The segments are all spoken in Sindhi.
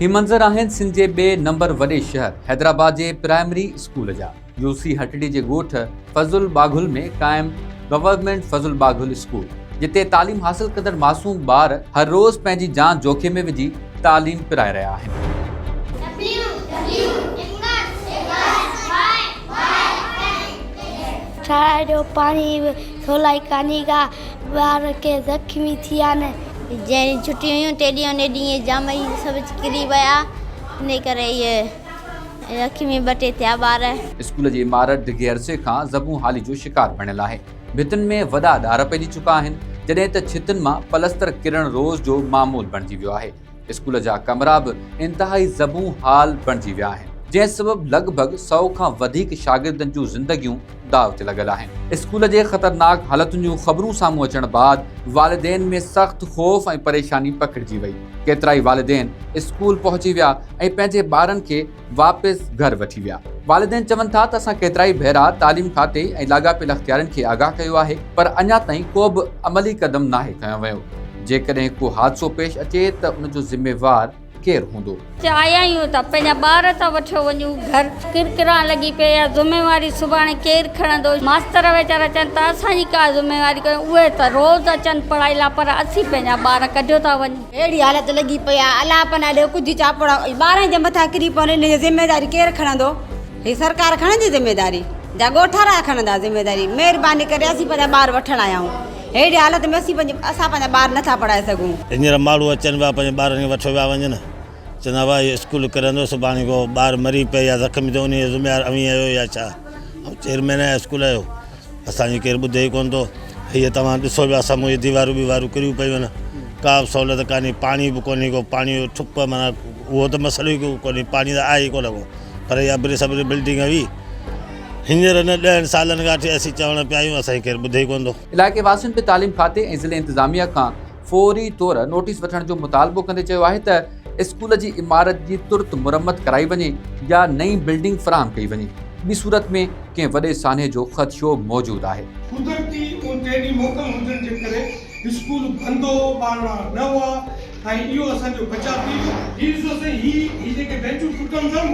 هي منظر آهن سنڌ جي ٻئي نمبر وڏي شهر حيدرآباد جي پرائمري اسڪول جا. يو سي هٽڙي جي ڳوٺ فضل ٻاگهل ۾ قائم گورنمينٽ فضل ٻاگهل اسڪول جتي تعليم حاصل ڪندڙ معصوم ٻار هر روز پنهنجي جان جوکي ۾ وجهي تعليم پرائي رهيا آهن. ٺاهه جو پاڻي سولائي ڪانهي ڪا ٻار ڪي زخمي ٿي ويا آهن. جنهن ڏينهن ڇٽيون هيون تنهن ڏينهن ان ڏينهن جام ئي سڀ ڪري ويا انهي ڪري اهي زخمي ٻه ٽي ٿيا ٻار. اسڪول جي عمارت ڊگهي عرصي کان زبون حالي جو شڪار بڻيل آهي. ڀتين ۾ وڏا ڏار پئجي چڪا آهن، جڏهن ته ڇتن مان پلستر ڪرڻ روز جو معمول بڻجي ويو آهي. اسڪول جا ڪمرا به انتهائي زبون حال بڻجي ويا آهن، جنهن سبب لڳ ڀڳ سئو کان وڌيڪ شاگردن جون زندگيون داء تي لڳل آهن. اسڪول جي خطرناڪ حالتن جون خبرون سامهون اچڻ بعد والدين ۾ سخت خوف ۽ پريشاني پکڙجي وئي. ڪيترائي والدين اسڪول پهچي ويا ۽ پنهنجي ٻارن کي واپس گهر وٺي ويا. والدين چون ٿا ته اسان ڪيترائي ڀيرا تعليم کاتي ۽ لاڳاپيل اختيارين کي آگاهه ڪيو آهي پر اڃا تائين ڪو به عملي قدم ناهي کنيو ويو، جيڪڏهن ڪو حادثو پيش اچي ته ان جو ذميوار ڪير هوندو؟ آيا آهيون ته پنهنجا ٻار ٿا وٺيو وڃون گهر ڪرڪران لڳي پئي آهي ذميواري سڀاڻي ڪير کڻندو ماستر ويچارا چون ٿا اسان جي ڪا ذميواري ڪونهي اهي ته روز اچن پڙهائي لاء پر اسين پنهنجا ٻار ڪڍيو ٿا وڃون. اهڙي حالت لڳي پئي آهي الله پناهه ڏيو ڪجهه چاپڙا ٻارن جي مٿان ڪري پون ان جي ذميواري ڪير کڻندو هي سرڪار کڻندي ذميواري جا ڳوٺارا کڻندا ذميواري مهرباني ڪري اسين پنهنجا ٻار وٺڻ آيا آهيون ههڙي حالت ۾ اسين پنهنجي اسان پنهنجا ٻار نٿا پڙهائي سگهون. هينئر ماڻهو اچن پيا پنهنجي ٻارن کي وٺيو پيا وڃن چوندا هئا هي اسڪول ڪرندو سڀاڻي ڪو ٻار مري پئي يا زخمي ٿيو انهي جو ذميوار اوهين آهيو يا ڇا آئون چيئرمين آهيان اسڪول جو اسان جي ڪير ٻڌي ئي ڪونه ٿو هيء توهان ڏسو پيا سامهون هي ديوارون بيوارون ڪريون پيون آهن ڪا به سهولت ڪانهي پاڻي به ڪونهي ڪو پاڻي جو ٺپ معنيٰ اهو ته مسئلو ئي ڪونهي پاڻي ته آهي ئي ڪونه ڪو پر اها ابري سبري بلڊنگ هئي هينئر نه ڏهن سالن کان وٺي اسين چوڻ پيا آهيون اسان کي ڪير ٻڌي ئي ڪونه ٿو. علائقي واسين به تعليم کاتي ۽ ضلعي انتظاميا کان فوري طور نوٽيس وٺڻ جو مطالبو ڪندي چيو آهي ته اسڪول جي عمارت جي ترت مرمت ڪرائي وڃي يا نئين بلڊنگ فراهم ڪئي وڃي ٻي صورت ۾ ڪنهن وڏي سانحي جو خدشو موجود آهي. قدرتي ان ٽيڏي موڪل هجڻ جي ڪري اسڪول بند هو، ٻارڙا نه هئا ۽ اهو اسان جو بچاء ٿي ويو. هي ڏسو سائين هي هي جيڪي بينچون ٽٽل اٿن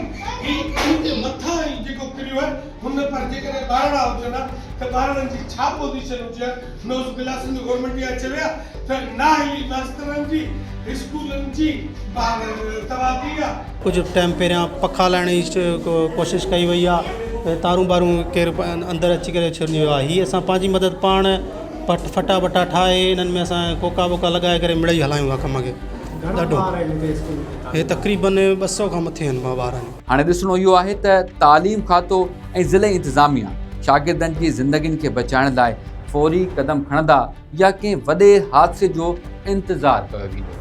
هي ان جي مٿان هي جيڪو ڪريو آهي هن پر جيڪڏهن ٻارڙا هجن ها ته ٻارڙن جي ڇا پوزيشن هجي ها. نوز بالله سنڌ گورنمينٽ اها چوي ها ته نااهلي ماسترن جي اسڪولن جي تباهه ٿي آ. ڪجهه ٽائيم پهريان پکا لائڻ جي ڪوشش ڪئي وئي آ تارون بارون ڪير اندر اچي ڪري ڇڏي ويو آ هي اسان پنهنجي مدد پاڻ پٽ ڦٽا ٻٽا ٺاهي انهن ۾ اسان ڪوڪا ووڪا لڳائي ڪري مڙئي هلايون ٿا ڪم کي ڏاڍو هي تقريبن 200 کان مٿي آهن ٻار آهن. هاڻي ڏسڻو اهو آهي ته تعليم کاتو ۽ ضلعي انتظاميا شاگردن جي زندگين کي بچائڻ لاء فوري قدم کڻندا يا ڪنهن وڏي حادثي جو انتظار ڪيو ويندو.